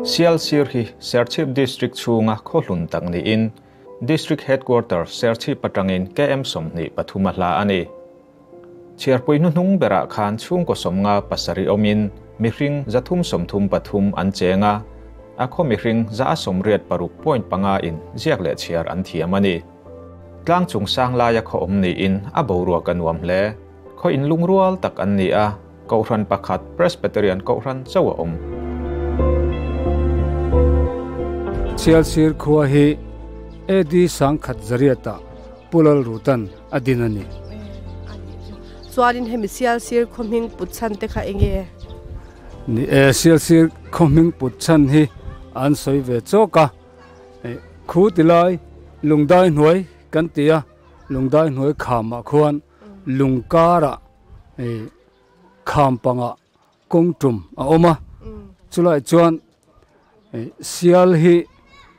Sialsir hi Serchhip District chhunga khaw hlun tak niin District Headquarter Serchhip atangin KM 23 a hla a ni. Chhiarpui hnuhnung berah khan chhungkaw 57 awmin mihring 333 an cheng a, a khaw mihring 86.5 in ziak leh chhiar an thiam a ni. Tlang chung sang laia khaw awm niin a boruak a nuam hle. Khaw in lungrual tak an ni a, Kohhran pakhat Presbyterian Kohhran chauh a awm. Sialsir khua hi AD 1100 Pu Lalrutan a din a ni. Chuanin hemi Sialsir khaw hming put chhan te kha enge? Ni e, Sialsir khaw hming put chhan hi an sawi ve chawk a. Khu tilai Lungdai hnuai kan ti a, Lungdai hnuai khamah khuan lungkarah kham pangah kawng tum a awm a, chulai chuan sial hi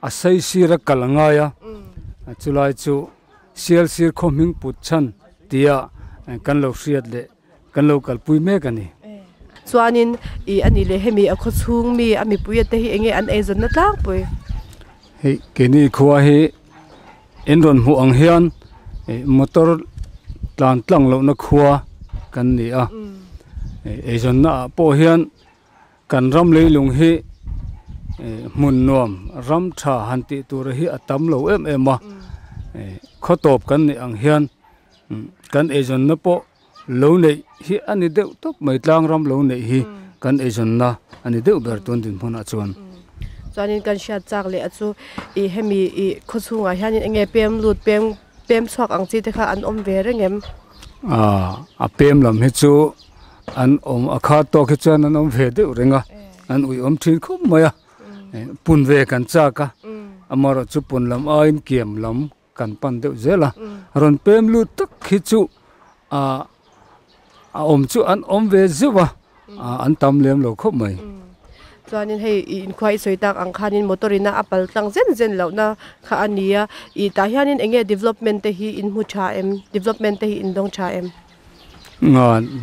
a sei sir a kal a ngai a, chulai chu sial sir khaw hming put chhan tia kan lo hriat leh kan lo kalpui mek a ni. Chuanin i a nih leh hemi a khaw chhung mi a mipui te hi enge an eizawnna tlangpui? Hei keini khua hi In rawn hmuh ang hian motor tlan tlang lohna khua kan ni a, eizawnna ah pawh hian kan ram leilung hi hmun nuam ram tha han tih tur hi a tam lo em em a, khaw tawp kan nih ang hian kan eizawnna pawh lo neih hi a ni deuh tawp mai, tlang ram lo neih hi kan eizawnna a ni deuh ber tun dinhmunah chuan. Chuanin kan hriat chak leh a chu ih hemi ih khaw chhungah hianin eng nge pem lut pem pem chhuak ang chi te kha an awm ve reng em? Aaa a pem lam hi chu an awm a kha tawk hi chuan an awm ve deuh reng a, an ui awm thin khawp mai a, pun ve kan chak a, amaherawhchu pun lam aiin kiam lam Kan pan deuh zel a, rawn pem lut tak hi chu ah a awm chu an awm ve zeuh a, an tam lem lo khawp mai. Chuanin hei i inkhua i sawi tak ang khanin motor ina a pal tlang zen zen lohna kha a ni a, ih tah hianin eng nge development te hi in hmu tha em, development te hi in dawng tha em?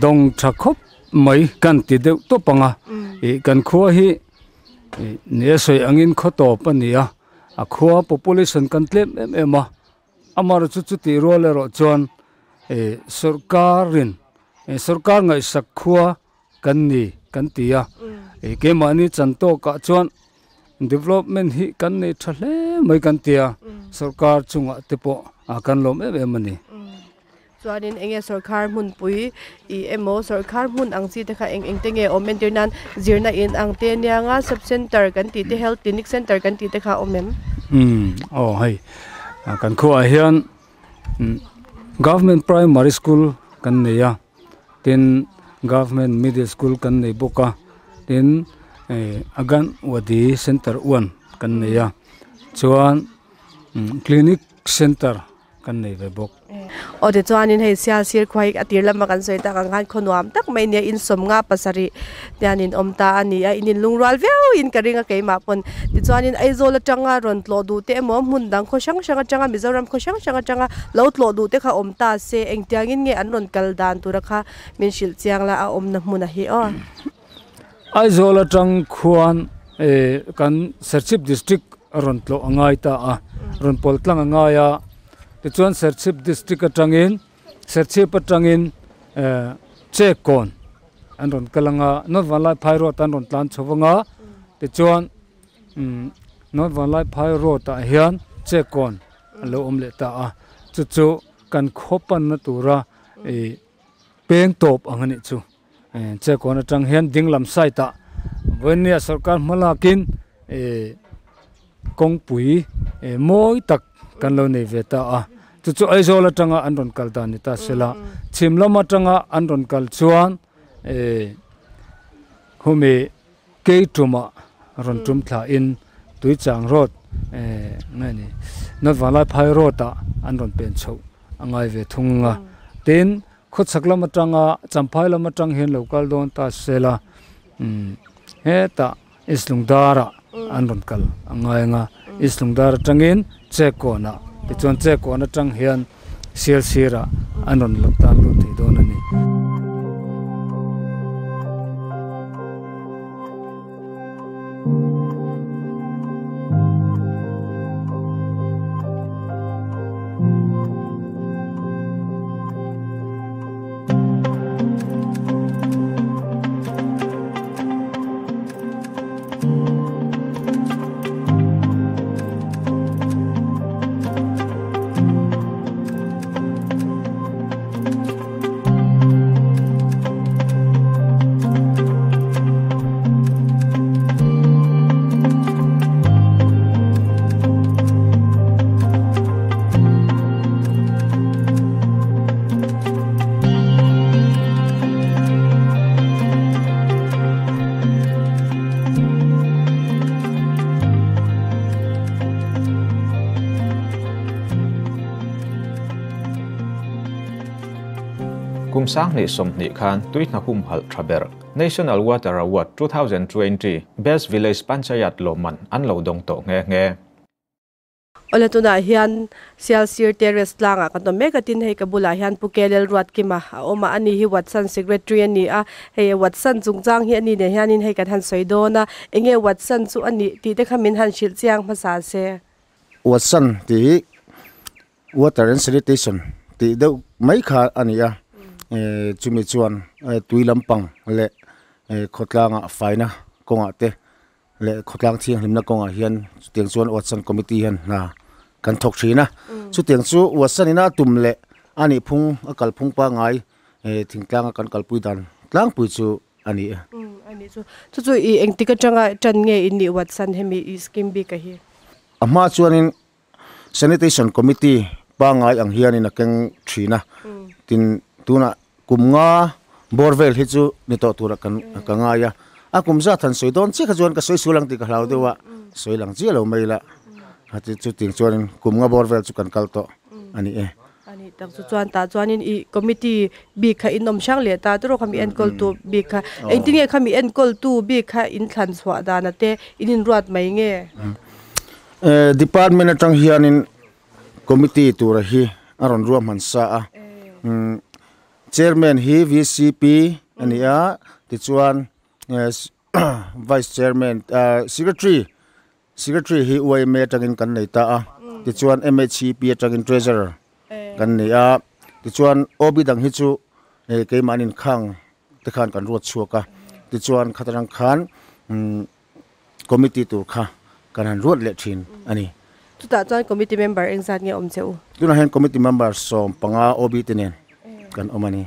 Dawng tha khawp mai kan ti deuh tawp ang a, ih kan khua hi nia sawi angin khaw tawp a ni a. A khua population kan tlem em em a, amaherawhchu chu chutih rual erawh chuan eh sawrkarin eh sawrkar ngaihsak khua kan ni kan ti a, eh keimahni chan tawkah chuan development hi kan nei tha hle mai kan ti a, sawrkar chungah te pawh kan lawm em em a ni. Chuanin eng nge sawrkhar hmunpui ih emaw sawrkhar hmun ang chi te kha eng eng te nge awm entir nan zirna in ang te ania nga sub center kan tih te health clinic center kan tih te kha a awm em? Umm aw hei kan khuaah hian government primary school kan nei a tin government middle school kan nei bawk a tin anganwadi center one kan nei a chuan clinic center kan nei ve bawk. Aw tichuanin hei Sialsir khua hi a tir lama kan sawi tak ang khan khaw nuam tak mai nia in 57 te an in awm ta a ni a, in inlungrual viau in ka ring a keimah pawn. Tichuanin Aizawl atanga rawn tlawh duh te emaw hmun dang khaw hrang hrang atanga Mizoram khaw hrang hrang atanga lo tlawh duh te kha awm ta se engtiangin nge an rawn kal dan tura kha min hrilh chiang la a awmna hmunah hi aw. Aizawl atang khuan kan Serchhip District a rawn tlawh a ngai ta a, rawn pawl tlang a ngai a, tichuan Serchhip District atangin Serchhip atangin Chekawn an rawn kal ang a, North Vanlaiphai Road an rawn tlan chho vang a, tichuan North Vanlaiphai Road ah hian Chekawn a lo awm leh ta a, chu chu kan khaw panna tura peng tawp ang a nih chu. Chekawn atang hian ding lam side ah vawinia sawrkar hma lakin ih kawngpui ih mawi tak kan lo nei ve ta a chu chu Aizawl atanga an rawn kal dan ni ta sela chhim lam atanga an rawn kal chuan ih khumi Keitumah rawn tum thla in Tuichang road eh nge ni North Vanlaiphai road ah an rawn pen chhoh a ngai ve thung a tin Khawchhak lam atanga Champhai lam atang hian lo kal dawn ta sela umm hetah East Lungdar ah an rawn kal a ngai ang a East Lungdar atangin Chekawn ah tichuan Chekawn atang hian Sialsir ah an rawn tan lut thei dawn a ni. Kum 2020 khan tuihna humhalh tha ber National Water Award 2020 Best Village Panchayat lawmman an lo dawng tawh nghe nghe. Awle tunah hian Sialsir Terrace tlangah kan awm mek a tin hei ka bulah hian Pu Kelel Ruatkima a awm a, ani hi Watson Secretary a ni a, hei Watson chungchang hi ani nen hianin hei kan han sawi dawn a, enge Watson chu a nih tih te kha min han hrilh chiang hmasa se. Watson tih hi Water and Sanitation tih deuh mai kha a ni a, chumi chuan tui lampang leh khawtlangah faina kawngah te leh khawtlang thianghlimna kawngah hian chutiang chuan Watson Committee hian hna kan thawk thin a, chutiang chu Watson ina a tum leh a nih phung a kalphung pangngai thingtlanga kan kalpui dan tlangpui chu a ni e. A nih chu, chu chu i engtik atanga tan nge in nih Watson hemi i scheme bik a hi? A hma chuanin Sanitation Committee pangngai ang hianin a keng thin a, tin tunah kum nga bawr vel hi chu ni tawh turah kan ka ngai a, a kum zat han sawi dawn chiah kha chuan ka sawi sual ang tih ka hlau deuh a, sawi lang chiah lo mai la, chuting chuanin kum nga bawr vel chu kan kal tawh a ni e. A nih tak chu chuan tah chuanin ih committee bik kha in awm hrang leh ta tawrh khami enkawltu bik kha engtin nge khami enkawltu bik kha in thlan chhuah dana te in inruat mai nge? Department atang hianin committee tura hi a rawn ruahman sa a, chairman hi VCP a ni a, tichuan vice chairman secretary Secretary hi YMA atangin kan nei ta a, tichuan MHCP atangin Treasurer kan nei a, tichuan OB dang hi chu keimahni inkhang te khan kan ruat chhuak a, tichuan khatarang khan committee tur kha kan han ruat leh thin a ni. Chutah chuan committee member engzat nge awm che u? Tunah hian committee member 15 OB te nen kan awm a ni.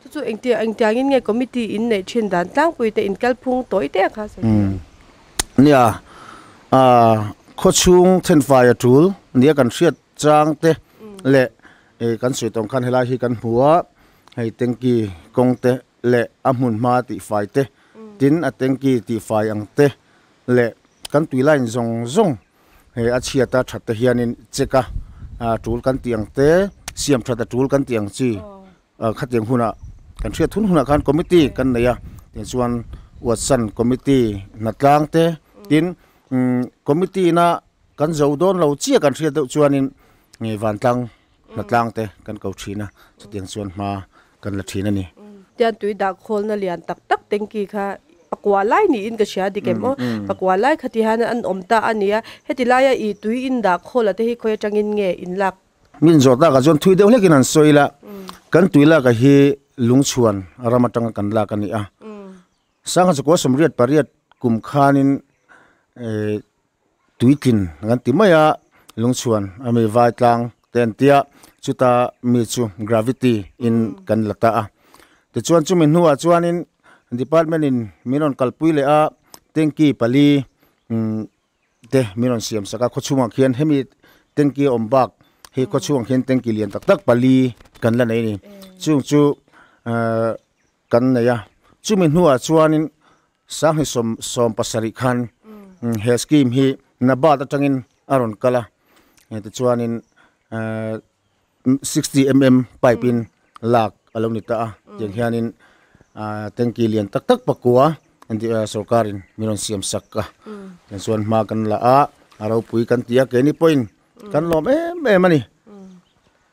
Chu chu engtia engtiangin nge committee in neih thin dan tlangpui te inkalphung tawi te kha sawi thei. Nia, khawchhung thenfai a tul nia kan hriat chang te leh kan sawi tawng khan helai hi kan hmu a, hei tanky kawng te leh a hmun hma tihfai te, tin a tanky tihfai ang te leh kan tui line zawng zawng hei a chhiat a that te hianin check a tul kan tih ang te, siam that a tul kan tih ang chi. Khatiang hunah kan hriat thun hunah khan committee kan nei a, tichuan Watson committee hnatlang te tin committee ina kan zo dawn lo chiah kan hriat deuh chuanin vantlang hnatlang te kan ko thin a, chutiang chuan hma kan la thin a ni. Tian tui dah khawlna lian tak tak tanky kha pakua lai niin ka hria dik em aw, pakua lai kha ti hian an awm ta a nia, heti laia ih tui in dah khawla te hi khawi atangin nge in lak Min zawh takah chuan thui deuh hlekin an sawi la, kan tui laka hi lungchhuan ram atanga kan lak a ni a. Sangha chukua 88 kum khanin tuitlin kan ti mai a, lungchhuan a mi vai tlang te an tia, chuta mi chu gravity in kan la ta a. Tichuan chumi hnuah chuanin department in min rawn kalpui leh a, tanky pali te min rawn siam sak a, khawchhungah khian hemi tanky a awm bak hei khawchhungah khian tanky lian tak tak pali kan la nei a ni chung chu ahh kan nei a chumi hnuah chuanin sanghnih sawm sawm pasarih khan he scheme hi Nabard atangin a rawn kal a tichuanin ahh 60 mm pipe in lak a lo ni ta a tiang hianin ah tanky lian tak tak pakua sorkar in min rawn siam sak a tiang chuan hma kan la a a ropui kan ti a keini pawhin kan lawm em em a ni.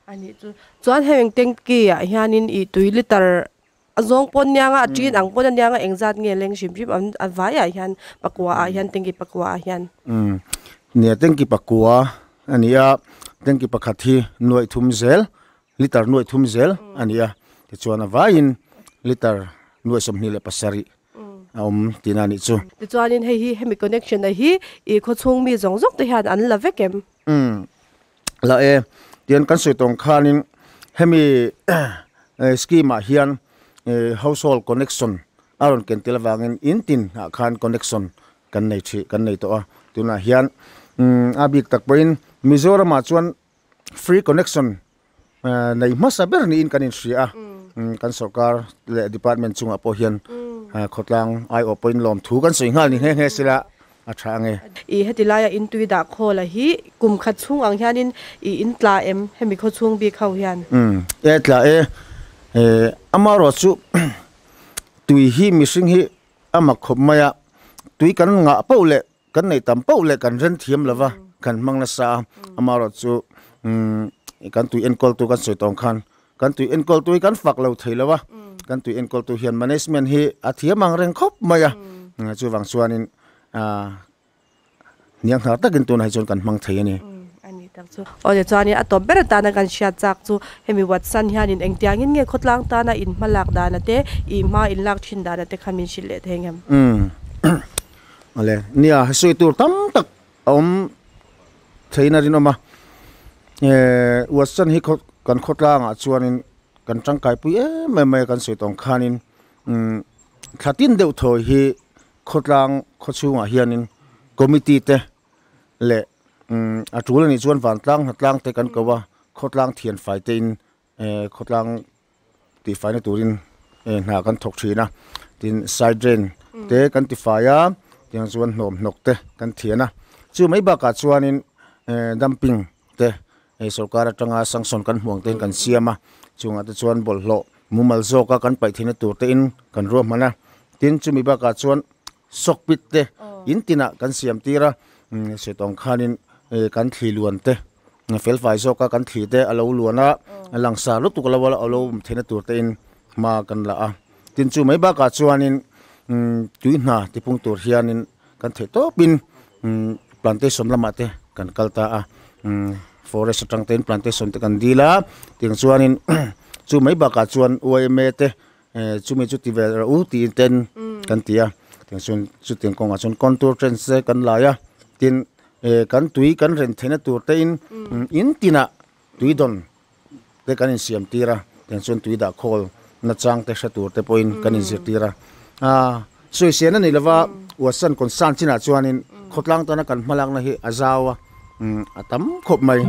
A nih chu chuan heng tanky ah hianin ih tui liter a zawng pawn niang a a ṭin ang pawn a niang a engzat nge leng hrim hrim an a vaiah hian pakua ah hian tanky pakua ah hian. Umm nia tanky pakua a ni a tanky pakhat hi nuaih thum zel liter nuaih thum zel a ni a tichuan a vaiin liter nuaih 27 a awm tihna a nih chu. Tichuanin hei hi hemi connection a hi ih khawchhung mi zawng zawng te hian an la vek em? Umm La e, tian kan sawi tawng khanin hemi scheme ah hian household connection a rawn ken tel avangin in tin ah khan connection kan nei thih kan nei tawh a, tunah hian a bik tak pawhin Mizoram ah chuan free connection nei hmasa ber niin kan inhria a, kan sorkar leh department chungah pawh hian khawtlang aiawh pawhin lawmthu kan sawi nghal ni nghe nghe sela a tha ang e. I heti laia in tui dah khawl a hi kum khat chhung ang hianin i in tla em hemi khaw chhung bik ho hian? Umm e tla e. Amaherawh chu tui hi mihring hi a mak khawp mai a, tui kan ngah poh leh kan neih tam poh leh kan ren thiam lova kan hmang nasa a, amaherawh chu kan tui enkawltu kan sawi tawng khan kan tui enkawltu hi kan fak lo thei lo a, kan tui enkawltu hian management hi a thiam ang reng khawp mai a, chuvang chuanin Hniang hnar takin tunah hi chuan kan hmang thei a ni. A ni tak chu. Aw le chuanin a tawp ber atana kan hriat chak chu hemi Watson hianin engtiangin nge khawtlang tana in hma lak dana te, i hma in lak thin dana te kha min hrilh leh thei ngem? Umm. Awle, nia sawi tur tam tak a awm theihna rinawm a. Watson hi kan khawtlangah chuanin kan tangkaipui em em mai a kan sawi tawng khanin thla tin deuh thawi hi Khawtlang khawchhungah hianin committee te leh a tul anih chuan vantlang hnatlang te kan ko a, khawtlang thianfai te in khawtlang tihfaina turin hna kan thawk thin a, tin side drain te kan tifai a, tiang chuan hnawmhnawk te kan thian a, chu mai bakah chuanin dumping te sorkar atanga sanction kan hmuh ang te in kan siam a, chungah te chuan bawlhhlawh mumal zawka kan paih theihna tur te in kan ruahman a, tin chumi bakah chuan sock pit te in tinah kan siam tir a, sitawng khanin kan thli luan te felfai zawka kan thli te a lo luan a, a langsar lutuk lo a lo awm theihna tur te in hma kan la a, tin chu mai bakah chuanin tui hna tipung tur hianin kan theih tawpin plantation lamah te kan kal ta a forest atang te in plantation te kan dil a tiang chuanin chu mai bakah chuan yma te chumi chu ti ve rawh u tiin ten kan ti a tiang chuan chutiang kawngah chuan contour trench te kan lai a tin kan tui kan ren theihna tur te in in tinah tui dawn te kan insiam tir a tiang chuan tui dah khawl nachang te hre tur te pawhin kan inzirtir a ah sawisel a ni lova Watson concern chinah chuanin khawtlang tana kan hmalakna hi a zau a a tam khawp mai.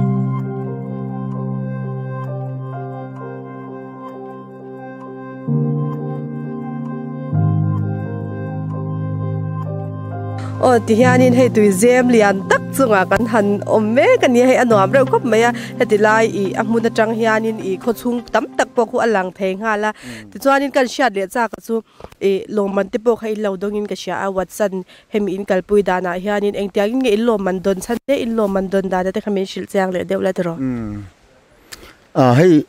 Aw ti hianin hei tui zem lian tak chungah kan han awm mek a ni a hei a nuam reuh khawp mai a heti lai ih a hmun atang hianin ih khawchhung tam tak pawh khu a lang thei nghal a tichuanin kan hriat leh chak a chu ih lawmman te pawh kha in lo dawngin ka hria a Watson hemi in kalpui danah hianin engtiangin nge in lawmman dawn chhan te in lawmman dawn dana te kha min hrilh chiang leh deuh la tiraw. A hei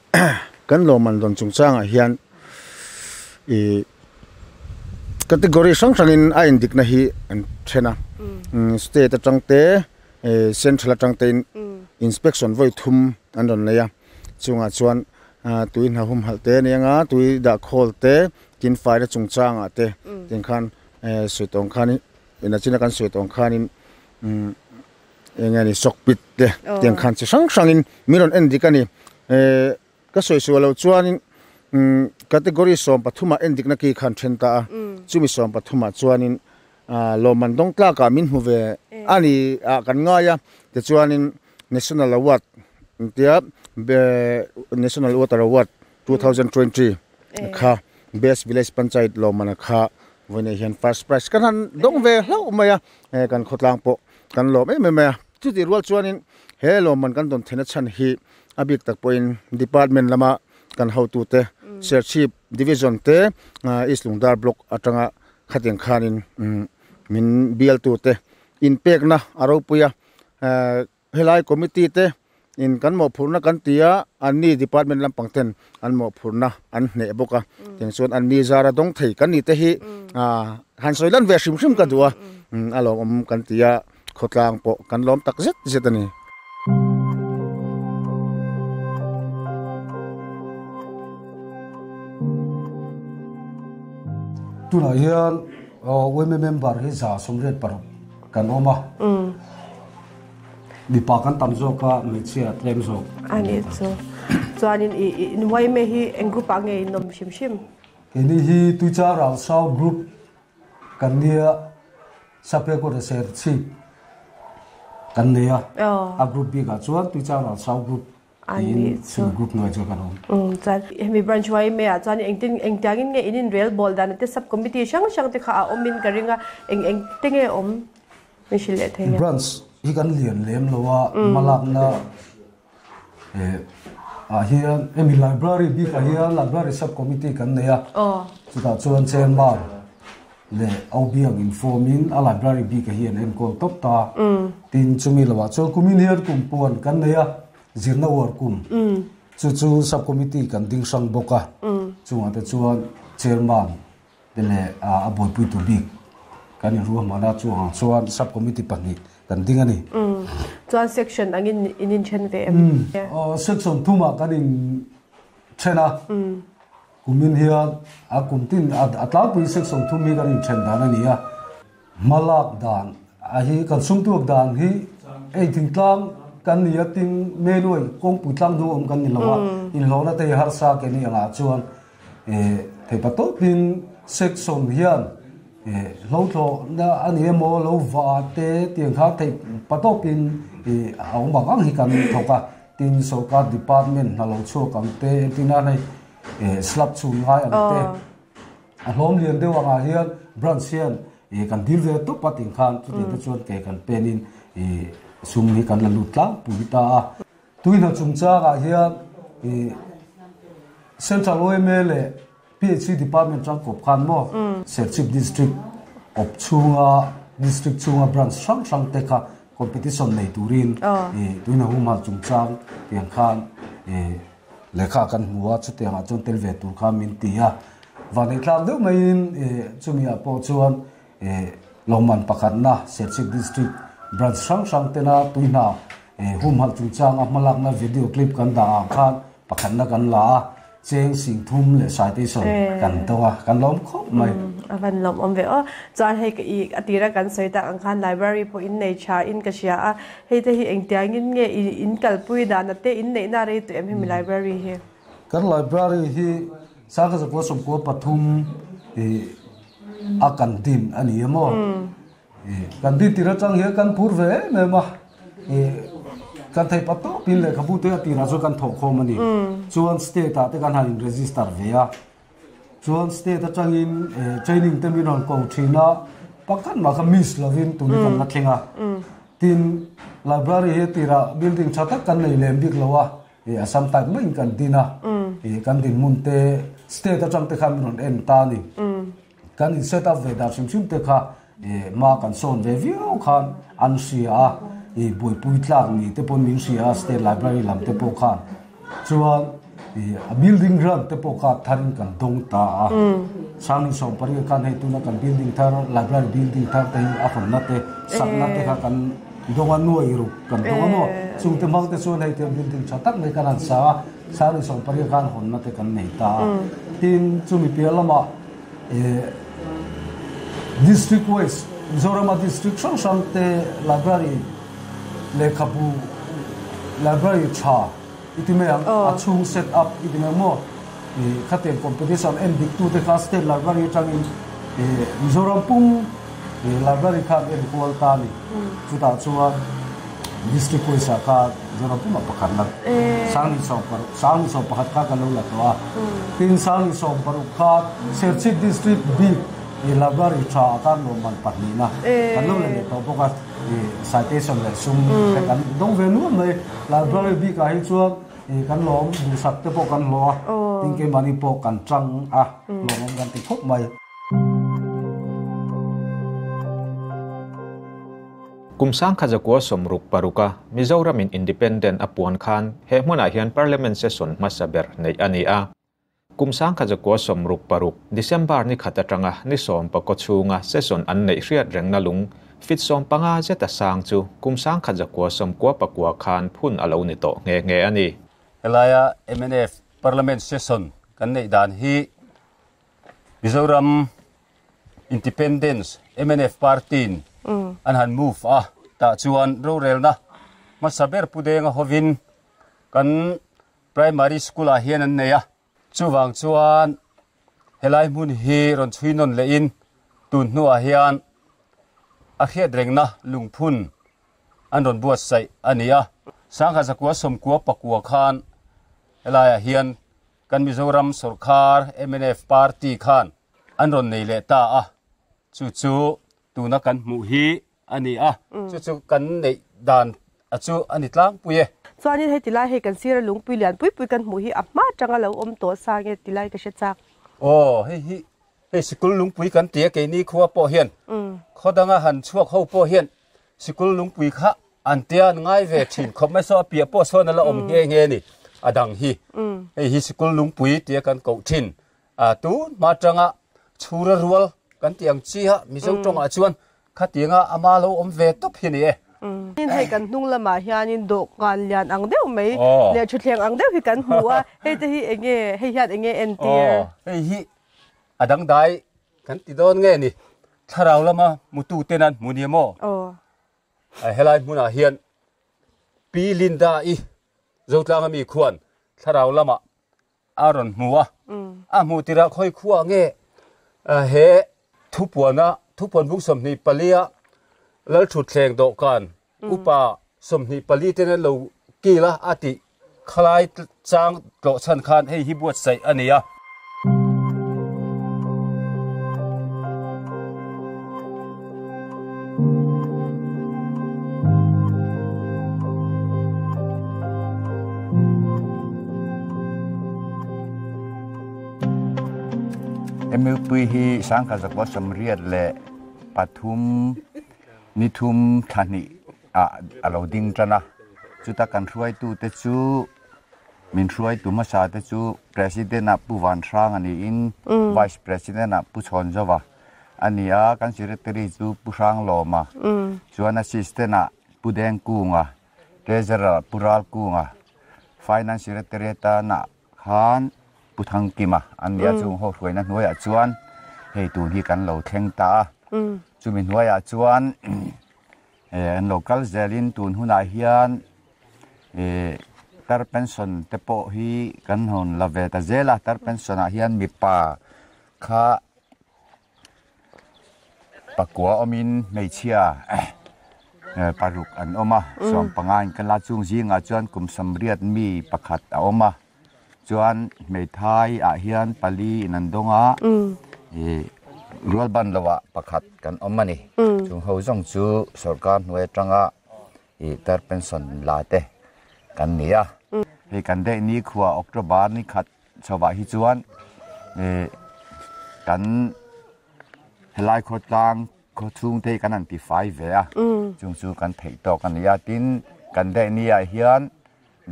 kan lawmman dawn chungchangah hian ih category hrang hrangin a indikna hi an then a state atang te central atang te in inspection vawi thum an rawn nei a chungah chuan tui hna humhalh te ania nga tui dah khawl te tin faina chungchangah te tiang khan sawi tawng khanin inachina kan sawi tawng khanin. Eng nge ni sawkpit te tiang khan chi hrang hrangin min rawn en dik a ni. Ka sawi sual loh chuanin category 13 ah en dikna ki khan then ta a, chumi 13 ah chuanin lawmman dawng tlakah min hmu ve a ni ah kan ngai a, tichuanin National Award tia National Water Award 2020 kha Best Village Panchayat lawmman kha vawiinah hian first prize kan han dawng ve hlauh mai a, kan khawtlang pawh kan lawm em em mai a. Chutih rual chuanin he lawmman kan dawn theihna chhan hi a bik tak pawhin department lama kan hotute Serchhip Division te East Lungdar Block atanga khatiang khanin min bialtute inpekna a ropui a. Helai committee te in kan mawhphurhna kan ti a, anni department lampang ten an mawhphurhna an hneh bawk a, tiang chuan anni zara dawng thei kan ni te hi han sawi lan ve hrim hrim ka duh a, a lawmawm kan ti a, khawtlang pawh kan lawm tak zet zet a ni. Tunah hian yma member hi 186 kan awm a. Mipa kan tam zawk a, hmeichhia tlem zawk. A nih chu. Chuanin i in yma hi eng group ah nge in awm hrim hrim? Keini hi Tuicha Ralsau group kan nia, Sapekawta Serchhip kan nei a. A group bikah chuan Tuicha Ralsau group tiin chumi group hnuaiah chuan kan awm. Chuan hemi branch yma ah chuan engtin engtiangin nge in inrel bawl dan te sub committee hrang hrang te kha a awmin ka ring a, eng eng te nge awm? Min hrilh leh thei Branch hi kan lian lem lo a, hmalakna A hian emi library bik a hian library sub committee kan nei a. Chutah chuan chairman le obiang informin a library bik a hian enkawl tawp ta. Tin chumi lovah chuan kumin hian kum puan kan nei a zirna war kum. Chu chu sub committee kan ding hrang bawk a. Chungah te chuan chairman te leh a buaipui tu bik kan inruahman a chuangah chuan sub committee pahnih kan ding a ni. Chuan section angin in inthen ve em? Section thumah kan in then a. Kumin hian a kum tin a tlangpui section thum hi kan inthen dan a ni a. Hmalak dan a hi kan sumtuak dan hi ei thingtlang kan ni a tin meluai kawngpui tlang hnu awm kan ni lo a. Inhlawhna te hi harsa ke ni angah chuan theipa tawpin section hian lo thlawh na a ni emaw lo va te tiang kha theipa tawpin a awm ang ang hi kan thawk a. Tin sorkar department hna lo chhuak ang te entirna hei slab chhun ngai ang te a hlawm lian deuh angah hian branch hian kan dil ve tawp a ting khan chutiang te chuan ke kan penin sum hi kan la lut tlangpui ta a. Tuihna chungchangah hian Central OMA leh PHC department tangkawp khan maw Serchhip district awp chhunga district chhunga branch hrang hrang te kha competition nei turin tuihna humhal chungchang tiang khan lehkha kan hmu a chutiangah chuan tel ve tur kha min ti a. Vanneih tlak deuh maiin chumi ah pawh chuan lawmman pakhatna Serchhip district branch hrang hrang tena tuihna humhal chungchanga hmalakna video clip kan dah ah khan pakhatna kan la a cheng sing thum leh citation kan tawng a kan lawm khawp mai. A van lawm awm ve aw. Chuan hei ka i a tira kan sawi tak ang khan library pawh in nei tha in ka hria a. Hei te hi engtiangin nge in kalpui dan a te in neihna rei tawh em hemi library hi? Kan library hi sangkhat zakua sawmkua pathum a kan din a ni emaw. Kan din tir atang hian kan phur ve em em a. Kan thei pa tawpin lehkhabu te a tirah chuan kan thawh khawm a ni. Chuan state ah te kan han in register ve a. Chuan state atangin training te min rawn ko thin a. Pakhat mah kha miss lovin tun hi kan la thleng a. Tin library hi a tirah building tha tak kan nei lem bik lo a. Assam type maiin kan din a. Kan dinhmun te state atang te khan min rawn en ta a ni. Kan in set up ve dan hrim hrim te kha hma kan sawn ve viau khan an hria a, buaipui tlak ni te pawhin min hria a state library lam te pawh khan chuan a building grant te pawh kha tharin kan dawng ta a. Sangni sawm pariat khan hei tuna kan building thar library building thar te hi a hawnna te sakna te kha kan dawng a nuai ruk kan dawng a maw chung te hmang te chuan hei tiang building tha tak mai kan han sa a, sangni sawm pariat khan hawnna te kan nei ta a. Tin chumi piah lamah District wise Mizorama district hrang hrang te library lehkhabu library tha i ti mai ang a chhung set up i ti mai ang maw khatiang competition en dik tu te kha state library atangin Mizoram pum library khan en kual ta a ni chutah chuan district wise ah khan Mizoram pumah pakhat la sangni sawm paruk sangni sawm pakhat kha kan lo la tawh a tin sangni sawm paruk kha Serchhip district bik library tha ah khan lawmman pahnihna kan lo la leh tawh bawk a citation leh sum te kan dawng ve nuam mai library bik ah hi chuan kan lawm duhsak te pawh kan hlawh a tin keimahni pawh kan tang a lawmawm kan ti khawp mai. Kum sangkhat zakua sawmruk paruka Mizoramin independent a puan khan he hmunah hian parliament session hmasa ber neih a ni a. Kum sangkhat zakua sawmruk paruk December ni khat atanga ni sawm pakaw chhunga session an neih hriat rengna lung fit sawm panga zeta sang chu kum sangkhat zakua sawmkua pakua khan phun a lo ni tawh nghe nghe a ni. Helaia mnf parliament session kan neih dan hi Mizoram Independence mnf party-in an han move a, tah chuan rorelna hmasa ber Pu Denga hovin kan primary school ah hian an nei a. Chuvang chuan helai hmun hi rawn chhui nawn lehin tun hnuah hian a hriat rengna lungphun an rawn buatsaih a ni a. Sangha zakua sawmkua pakua khan helaiah hian kan Mizoram sorkar mnf party khan an rawn nei leh ta a, chu chu tuna kan hmuh hi a ni a, chu chu kan neih dan a chu a ni tlangpui e. Chuanin hei tilai hei kan sira lungpui lian pui pui kan hmuh hi a hma atanga lo awm tawh sa nge tilai ka hre chak. Aw hei hi hei sikul lungpui kan ti a keini khua pawh hian khaw danga han chhuak ho pawh hian sikul lungpui kha an tia an ngai ve thin khawp mai saw a piah pawh sawn a la awm nghe nghe a ni a dang hi hei hi sikul lungpui tia kan koh thin a tun hma atanga chhura rual kan tih ang chi a Mizo tawngah chuan Khatianga ama lo awm ve tawp hi a ni e. Tin, hei kan hnung lamah hianin dawhkan lian ang deuh mai leh thutthleng ang deuh hi kan hmu a, hei te hi eng nge, hei hian eng nge entir? Aw, hei hi a dangdai kan ti dawn nge ni, thlarau lama hmutu ten an hmu nia maw? Aw. Helai hmunah hian Pi Linda-i Zotlanga mi khuan thlarau lamah a rawn hmu a, a hmuh tirah khawi khuah nge he thupuana thupuan bung 24 a Lalthutthleng dawhkan upa 24 ten an lo kil a a tih khalai chang tlawh chhan khan hei hi buatsaih a ni a. MUP hi sangkhat zakua 83 ni thum thla hnih ah a lo ding tan a, chuta kan hruaitute chu Min hruaitu hmasa te chu President ah Pu Van Hrang a niin Vice President ah Pu Chhawn Zova a ni a, kan Secretary chu Pu Hrang Lawma, chuan Assistant ah Pu Deng Kunga, Treasurer ah Pu Ral Kunga, Finance Secretary atan ah khan Pu Thang Kima a ni a, chung ho hruaina hnuaiah chuan hei tun hi kan lo thleng ta a, chumi hnuaiah chuan an lo kal zelin tun hunah hian Ih tar pension te pawh hi kan hawn la ve ta zel a tar pension ah hian mipa kha pakua awmin hmeichhia paruk an awm a sawmpanga in kan la chung zingah chuan kum samriat mi pakhat a awm a chuan hmeithai ah hian pali in an dawng a ih rual ban lo ah pakhat kan awm a ni chung ho zawng chu sawrkar hnuai atanga. Ih tar pension la te kan ni a. Hei kan daih ni khua October ni khat chhovah hi chuan ih kan helai khawtlang khaw chhung te hi kan han ti fai ve a chung chu kan theih tawk a ni a tin kan daih ni ah hian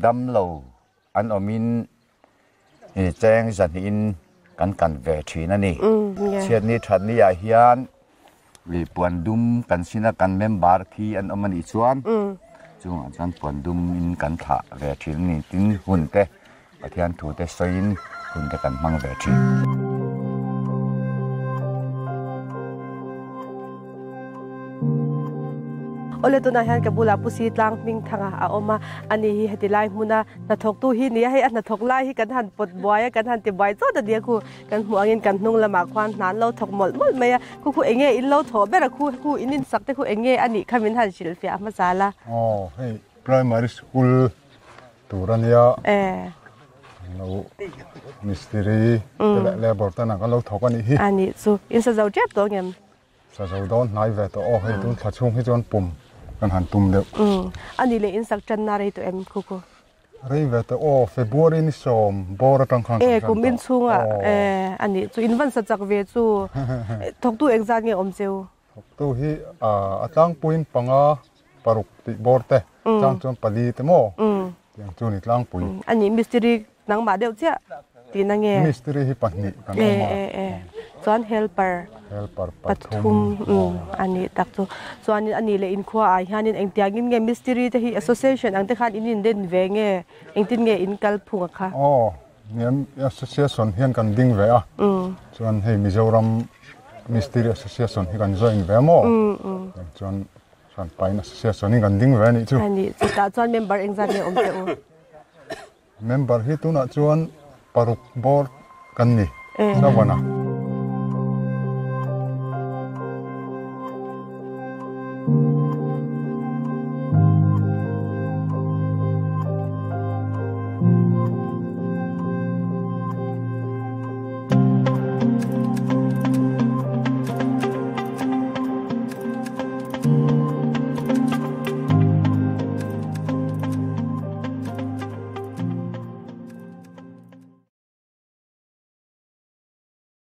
damlo an awmin ih cheng zahnihin kan kan ve thin a ni. Chhiatni thatni ah hian ih puan dum kan sin a kan member khi an awm a nih chuan chungah chuan puan dum in kan thlah ve thin a ni tin hun te Pathian thu te sawiin hun te kan hmang ve thin. Awle tunah hian ka bulah Pu Sitlang Hmingthanga a awm a, ani hi heti lai hmuna hnathawktu hi nia hei a hnathawk lai hi kan han pawt buai a kan han ti buai chawt a nia khu kan hmuh angin kan hnung lamah khuan hna an lo thawk mawlh mawlh mai a khu khu eng nge in lo thawh ber a khu khu in insak te khu eng nge a nih kha min han hrilhfiah hmasa la. Aw hei primary school tur a nia lo mistiri te leh labour ten an lo thawk a nih hi. A nih chu in sa zo tep tawh ngem? Sa zo dawn hnai ve tawh aw hei tun thla chhung hi chuan pum kan han tum deuh. A nih leh in sak tanna rei tawh em khu khu? Rei ve tawh aw February ni sawm bawr atang khan kan tan tawh. Kum in chhungah a nih chu in van sa chak ve chu thawktu engzat nge awm cheu? Thawktu hi a tlangpuiin panga paruk tih bawr te chang chuan pali te maw tiang chu ni tlangpui. A nih mistiri nangmah deuh chiah tihna nge? Mistiri hi pahnih kan awm a. Chuan helper helper pathum a nih tak chu. Chuanin a nih leh inkhua ah hianin engtiangin nge mistiri te hi association ang te khan in inden ve nge engtin nge in kal phung a kha? Aw Nian Association hian kan ding ve a, chuan hei Mizoram Mistiri Association hi kan join ve maw? Chuan chuan Pine Association hi kan ding ve a nih chu. A nih chu, tah chuan member engzat nge awm teh u? Member hi tunah chuan paruk board kan ni, Sawana.